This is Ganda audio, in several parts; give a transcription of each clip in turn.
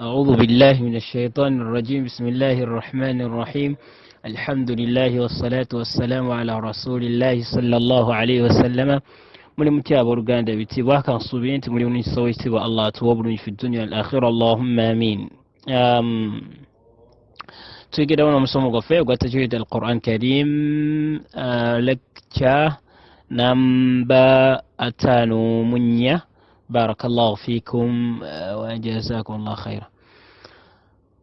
أعوذ بالله من الشيطان الرجيم. بسم الله الرحمن الرحيم. الحمد لله والصلاة والسلام على رسول الله صلى الله عليه وسلم. Muli mutya abooluganda ebitiibwa? Kansuubire nti muli bulungi. Wekitiibwa Allah atuwa obulungi fi dunya al akhira, allahumma amin. Tuyigirawo n'omusomo gwaffe ogwa tajwid al Quran Karim, lecture namba 54. Barakallahu fikum wa jazakum llah khaira.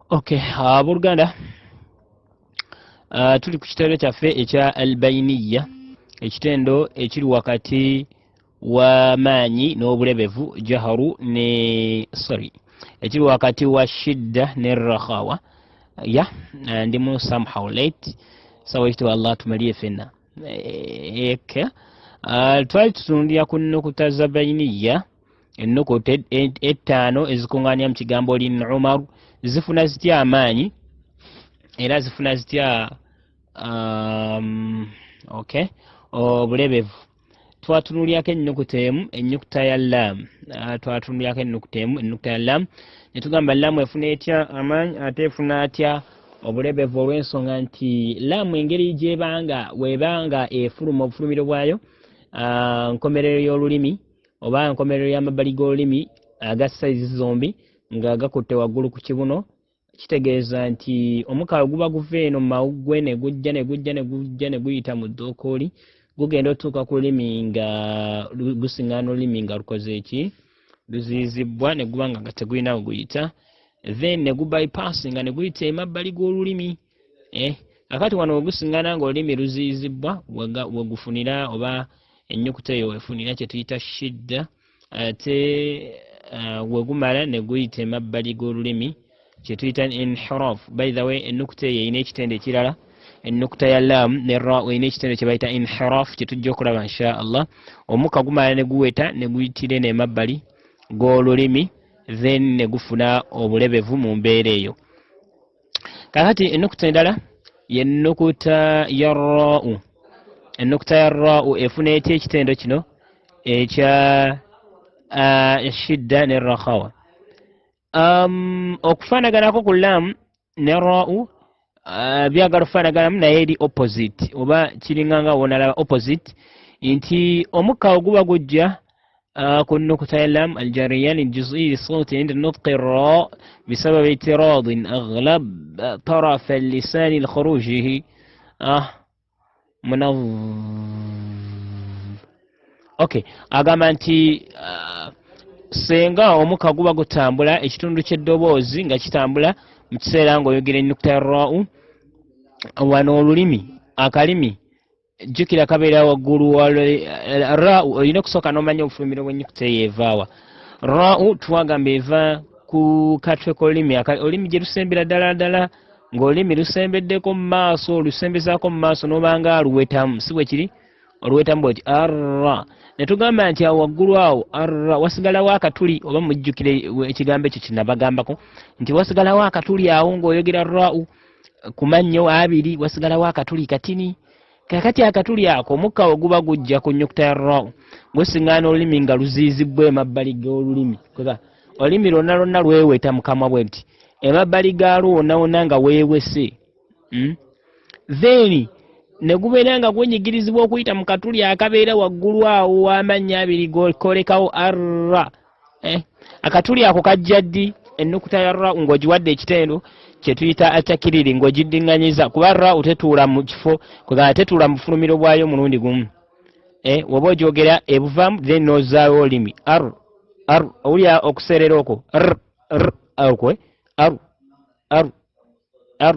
Okay, abooluganda, tuli ku kitendo kyaffe ekya albainiya, ekitendo ekiri wakati w'amaanyi n'obulebevu, jaharu ne, sorry, ekiri wakati wa shidda ne rakhawa. Ya ndimu somehow late, sawa ekitiibwa Allah tumaliye fenna. Eke twali tutunulira ku nnukuta za bainiya, ennukuta ettaano ezikuŋŋaanya mu kigambo linumaru. Zifuna zitya amaanyi era zifuna zitya okay, obulebevu? Twatunulyako ennukuta emu, ennukuta ya lam. Twatunulyako ennukuta emu, ennukuta ya lam, netugamba laamu efuna etya amaanyi ate efuna atya obulebevu? Olw'ensonga nti laamu engeri gyebanga webanga efuluma obufulumiro bwayo, nkomerero y'olulimi oba nkomerero y'amabbali g'olulimi aga sayizi zombi nga gakutte waggulu ku kibuno, kitegeeza nti omukka we guba guva eno mu mawuggwe ne gujja ne gujja ne gujja ne guyita mu ddookooli, gugenda otuuka ku lulimi nga gusiŋŋaana olulimi nga lukoze eki? Luziyizibbwa, ne guba nga tegulina we guyita, then ne gubypassinga ne guyita emabbali g'olulimi. Kakati wano we gusiŋŋaana ng'olulimi luziyizibbwa, wegufunira oba ennyukuta eyo wefunira kye tuyita shidda, ate wegumala ne guyita emabbali g'olulimi kye tuyita inhiraf. By the way, ennukuta eyo erina ekitendo ekirala. Ennukuta ya lam ne ra erina ekitendo kye bayita inhiraf, kye tujja okulaba insha Allah. Omukka gumala ne guweta ne guyitira eno emabbali g'olulimi, then ne gufuna obulebevu mu mbeera eyo. Kakati ennukuta endala yennukuta ya rau. Ennukuta ya rau efuna etya ekitendo kino ekya shidda ne rakhawa? Okufaanaganako ku lam ne rau, byagala okufaanaganamu naye eri opposite, oba kiringa nga wonalaba opposite, nti omukka oguba gujja ku nnukuta ya lam, aljariyan aljuz'i lisauti inda nutqi ra بسبب اعتراض أغلب طرف اللسان لخروجه من. Okay, agamba nti senga omukka guba gutambula, ekitundu ky'eddoboozi nga kitambula mu kiseera ng'oyogera ennukuta ya rau, wano olulimi, akalimi, jjukira kabeera waggulu wa rau. Olina okusooka n'omanya obufulumiro bw'ennyukuta eyo evaawa. Rau twagamba eva ku katwe k'olulimi, olulimi gye lusembera ddala ddala, ng'olulimi lusembeddeko mu maaso, olusembezaako mu maaso n'obanga aluwetamu, si bwe kiri? Oluwetamu bwoti arra, ne tugamba nti awo waggulu awo arra wasigalawo akatuli, oba mujjukire ekigambo ekyo kinabagambako nti wasigalawo akatuli awo ng'oyogera rau ku mannyo abiri, wasigalawo akatuli katini. Kakati akatuli ako, omukka we guba gujja ku nnyukuta ya rau, gusiŋŋaana olulimi nga luziizibbwa emabbali g'olulimi. Kwega olulimi lwonna lwonna lweweta mu kamwa bwe nti emabbali gaalwo wonna wonna nga weewese, Then ne gubeera nga gwenyigirizibwa okuyita mu katuli akabeera waggulu awo w'amannyo abiri kolekawo arra. Akatuli ako kajja ddi? Ennukuta ya ra ng'ogiwadde ekitendo kye tuyita atakiriri, ng'ogiddiŋŋanyiza, kuba ra tetuula mu kifo, kwegamba tetuula mu bufulumiro bwayo omulundi gumu. Woba ogyogera ebuvaamu, then n'ozaawo olulimi ar ar, owulira okuseerera okwo r r okwo, ar ar ar,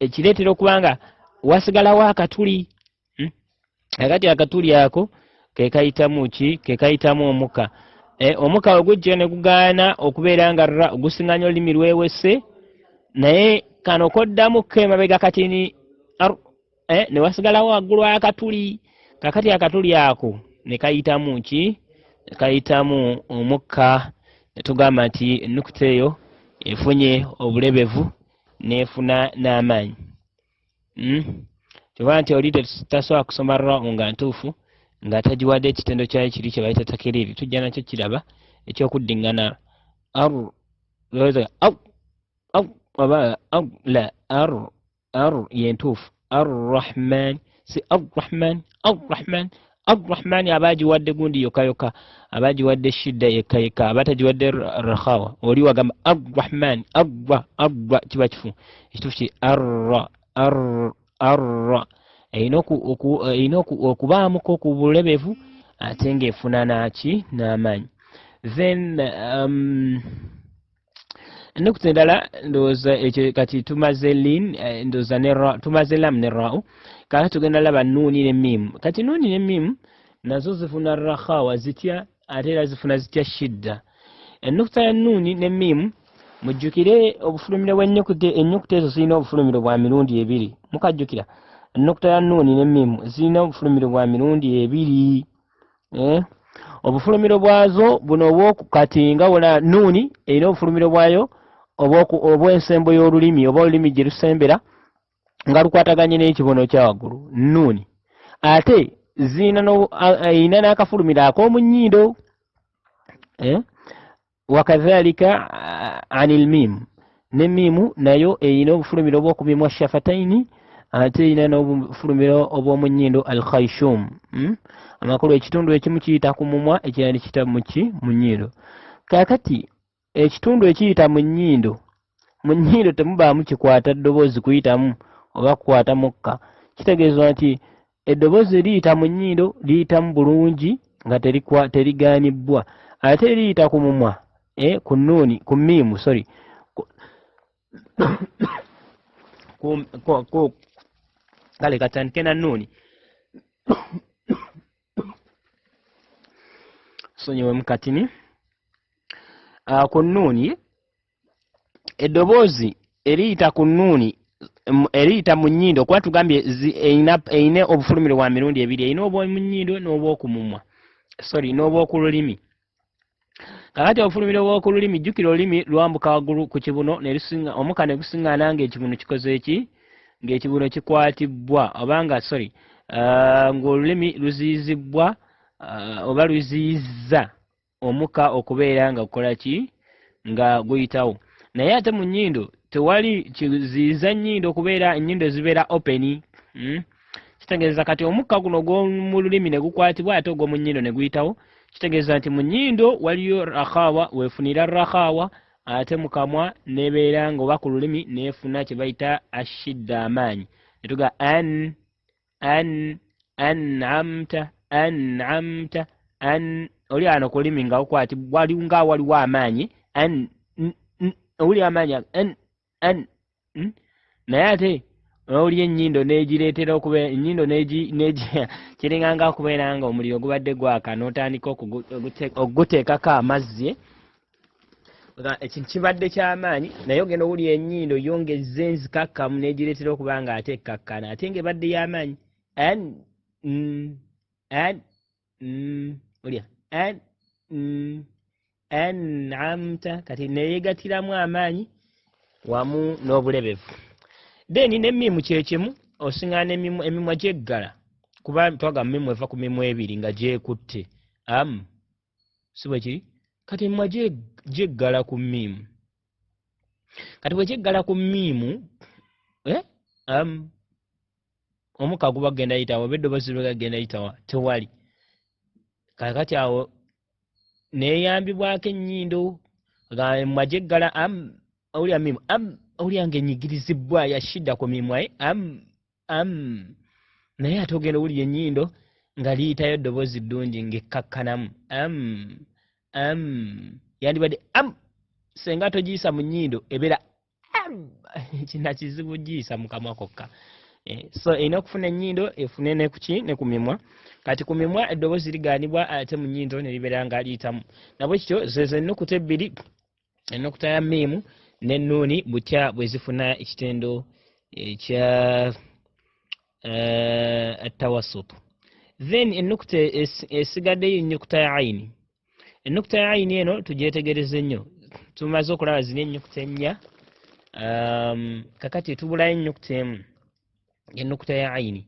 ekireetera okuba nga wasigalawo akatuli, Akati akatuli ako ke kayitamu ki? Ke kayitamu omukka. Omukka we gujja ne gugaana okubeera nga ra gusiŋŋanya olulimi lwewese, naye kano koddamu ko emabega katini ar, ne wasigalawo waggulu akatuli. Kakati akatuli ako ne kayitamu ki? Ne kayitamu omukka, ne tugamba nti ennukuta eyo efunye obulebevu n'efuna n'amaanyi, Kyova nti oli tasobola kusoma ra nga ntuufu nga tagiwadde ekitendo kyayo kiri kye bayita takiriri. Tujja nakyo kiraba, ekyokuddiŋŋana ar au. oba la ar ar yentuufu arrahman si arrahman arrahman arrahmani aba agiwadde gundi yokka yokka, aba agiwadde shidda yekka yekka, aba tagiwadde rakhawa. Oli wagamba arrahman arra arra kiba kifu, ekituufu ki arra ar arra, erina okubaamuko ku bulebevu ate ng'efuna naki n'amaanyi. Then ennukuta endala ndowooza ekyo kati tumaze lin, ndowooza ne ra, tumaze lam ne ra'u. Kati tugenda laba nuuni ne miimu. Kati nuuni ne miimu nazo zifuna rakhawa zitya, ate era zifuna zitya shidda. Ennukuta ya nuuni ne miimu, mujjukire obufulumiro bw'ennyukuta, ennyukuta ezo zirina obufulumiro bwa mirundi ebiri. Mukajjukira ennukuta ya nuuni ne miimu zirina obufulumiro bwa mirundi ebiri. Obufulumiro bwazo buno obwoku kati nga wona nuuni erina obufulumiro bwayo obw'ensembo y'olulimi oba olulimi gye lusembera nga lukwataganye n'ekibono kya waggulu nuuni, ate erina n'akafulumiro ak'omu nnyindo. Wakadhalika anil miimu, ne miimu nayo erina obufulumiro obw'okumimwa shafataini, ate erina n'obufulumiro obw'omu nnyindo al khayshum. Amakulu ekitundu ekimu kiyita ku mumwa, ekirala ne kiyita mu nnyindo. Kaakati ekitundu ekiyita mu nnyindo, mu nnyindo temubaamu kikwata ddoboozi kuyitamu oba kukwata mukka. Kitegeezwa nti eddoboozi liyita mu nnyindo liyitamu bulungi nga terigaanibbwa, ate liyita ku mumwa, ku nuuni, ku miimu, sorry, kale katandike na nuuni, sonyiwemu katini. Ku nuuni eddoboozi eriyita ku nuuni eriyita mu nnyindo, kuba tugambye erina obufulumiro bwa mirundi ebiri, erina obw'omu nnyindo n'obw'okumumwa, sorry, n'obw'oku lulimi. Kakati obufulumiro bw'oku lulimi, jjukira olulimi lwambuka waggulu ku kibuno omukka ne gusiŋŋaana ng'ekibuno kikoze ki, ng'ekibuno kikwatibwa oba nga sorry, ng'olulimi luziyizibbwa, oba luziyizza omukka okubeera nga gukola ki, nga guyitawo. Naye ate mu nnyindo tewali kiziyiza nnyindo kubeera, ennyindo zibeera open. Kitegeeza kati omukka guno ogw'omu lulimi ne gukwatibwa ate ogw'omu nnyindo ne guyitawo. Kitegeeza nti mu nnyindo waliyo rakhawa, weefunira rakhawa, ate mu kamwa nebeera nga oba ku lulimi neefuna kye bayita ashidda, amaanyi, ne tuga an an an'amta an'amta an. Oli ano ku lulimi nga gukwatibwa, wali nga waliwo amaanyi an, owulira amaanyi an an. Naye ate owulira ennyindo n'egireetera okubeera ennyindo n'egi kiringa nga okubeera nga omuliro gubadde gwaka n'otandika okuguteekako amazzi. Ekintu kibadde ky'amaanyi, naye ogenda owulira ennyindo yo ng'ezze nzikakkamu n'egireetera okuba nga ate ekkakkana, ate ng'ebadde y'amaanyi an an, olya an an'amta, kati neyegatiramu amaanyi wamu n'obulebevu. Then n'emmiimu kyekimu, osiŋŋaana emimwa gyeggala, kuba twagamba miimu eva ku mimwa ebiri nga gyekutte am, si bwe kiri? Kati emimwa gyeggala ku mmiimu, kati bwe kyeggala ku mmiimu, am, omukka guba gugenda yitawa oba eddoboozi liba genda yitawa tewali. Kakati awo neeyambibwako ennyindo, emimwa gyeggala am, owulira miimu am, owulira ng'enyigirizibwa ya shidda ku mimwa, am am, naye ate ogenda owulira ennyindo nga liyitayo eddoboozi ddungi ng'ekkakkanamu am am. Yandibadde am senga togiyisa mu nnyindo ebeera am, kina kizibu giyisa mu kamwa kokka. So erina okufuna ennyindo efune ne kuki ne ku mimwa. Kati ku mimwa eddoboozi ligaanibwa, ate mu nnyindo ne libeera nga liyitamu. Nabwe kityo zezo ennukuta ebbiri, ennukuta ya miimu ne nuuni, butya bwe zifuna ekitendo ekya tawassutu. Then ennukuta esigaddeyo ennyukuta ya aini. Ennukuta ya aini eno tugyetegereze nnyo. Tumaze okulaba zino ennyukuta ennya, kakati tubulayo ennyukuta emu, ennukuta ya aini.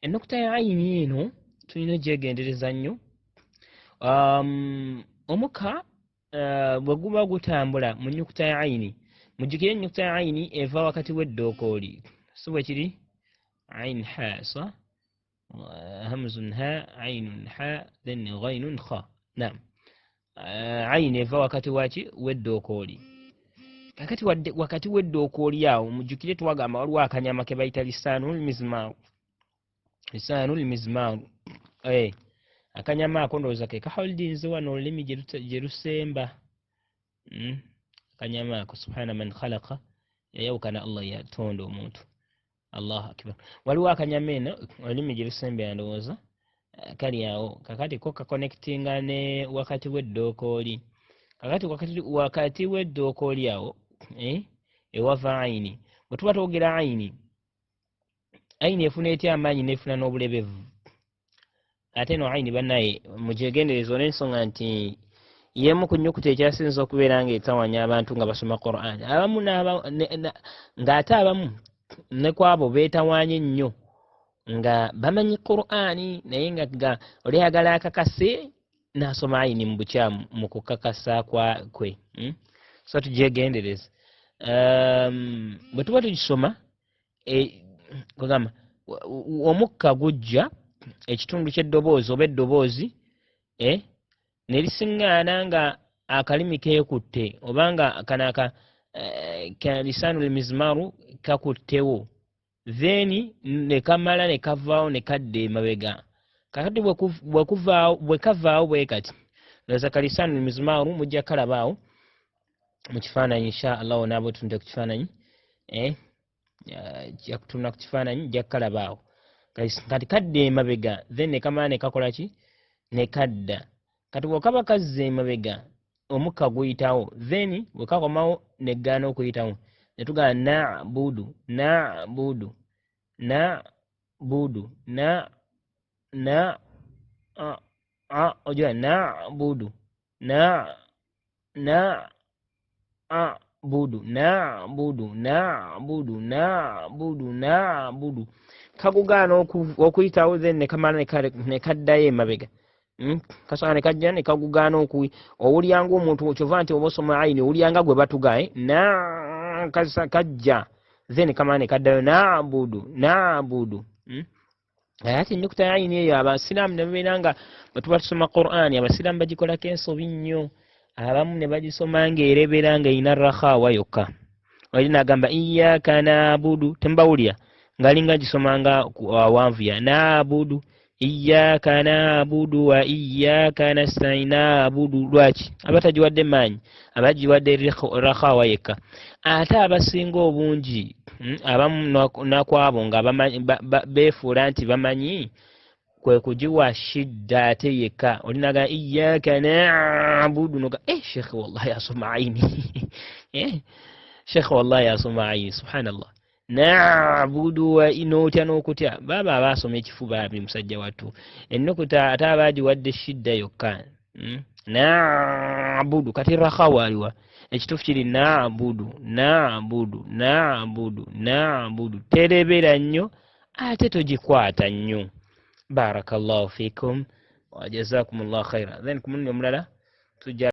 Ennukuta ya aini eno tulina ogyegendereza nnyo. Omukka bwe guba gutambula mu nnyukuta ya aini Mujjukire ennyukuta ya ayini eva wakati w'eddookooli, si bwe kiri? Ain ha sa hamzun ha ainun ha then ghainun kha. Naam, ayini eva wakati waki? W'eddookooli. Kakati wakati w'eddookooli awo mujjukire twagamba waliwo akanyama ke bayita lisaanul mizmaaru. Lisaanul mizmaaru, akanyama ako ndowooza ke kaholdinze wano olulimi gye lusemba. Akanyama ako, subhana man khalaqa, yayawukana Allah yatonda omuntu. Allahu akbar. Waliwo akanyama eno olulimi gye lusembera ndowooza kali awo. Kakati ko kakonectinga ne wakati w'eddookooli. Kakati wakati w'eddookooli awo ewava ayini. Bwe tuba twogera ayini, ayini efuna etya amaanyi n'efuna n'obulebevu? Ate no ayini bannaye mugyegendereza olw'ensonga nti yemu ku nnyukuta ekyasinza okubeera ng'etawanya abantu nga basoma Qur'an. Abamu ng'ate abamu ne kwabo beetawaanye nnyo nga bamanyi Qur'ani, naye nga oli ayagala akakase n'asoma ayini mu bukyamu mu kukakasa kwe. So tugyegendereze. Bwe tuba tugisoma, kugamba omukka gujja ekitundu ky'eddoboozi oba eddoboozi ne lisiŋŋaana nga akalimi keekutte oba nga kano aka lisaanul mizmaaru kakuttewo, then ne kamala ne kavaawo ne kadda emabega. Kakati bwe kavaawo bwe kati, ndowooza ka lisaanul mizmaaru mujja kalabaawo mu kifaananyi insha Allah. Onaaba otunde ku kifaananyi, jja kutunula ku kifaananyi, jja kukalabaawo. Kati kadda emabega, then ne kamala ne kakola ki? Ne kadda. Kati bw'okaba kazza emabega omukka guyitawo, then bwe kakomawo ne gaana okuyitawo, ne tugamba na'budu, na'budu, na'budu, na na a a ojua na'budu, na na a budu, na'budu, na'budu, na'budu, na'budu. Kagugaana okuyitawo, then ne kamala ne kaddayo emabega. Kasobola ne kajja ne kagugaana owulya ng'omuntu kyova nti oba osoma ayini owulya nga gwe batuga na kajja, then kamala ne kaddayo na'budu, na'budu. Ate ennyukuta ya ayini eyo abasiraamu ne babeera nga bwe tuba tusoma Qur'ani abasiraamu bagikolako ensobi nnyo. Abamu ne bagisoma ng'erebera ng'erina rakhawa yokka. Oli n'agamba iyyaka na'budu, tembawulira ng'alinga gisoma nga awanvuya na'budu, iyyaka na'budu wa iyyaka nasta'in, na'budu. Lwaki aba tagiwadde maanyi? Aba giwadde rakhawa yekka. Ate abasinga obungi abamu nakwabo nga beefuula nti bamanyi kwe kugiwa shidda ate yekka. Oli n'agamba iyyaka na'budu, noga shekhe wallahi asoma ayini, shekhe wallahi asoma ayini, subhanallah. Na'budu wa n'otya n'okutya baaba abaasoma ekifuba abi musajja wattu ennukuta ate abaagiwadde shidda yokka. Na'budu kati rakhawa aliwa? Ekituufu kiri na'budu, na'budu, na'budu, na'budu. Terebera nnyo ate togikwata nnyo. Barakallahu fikum wa jazakumullahu khaira. Then ku mulundi omulala tujja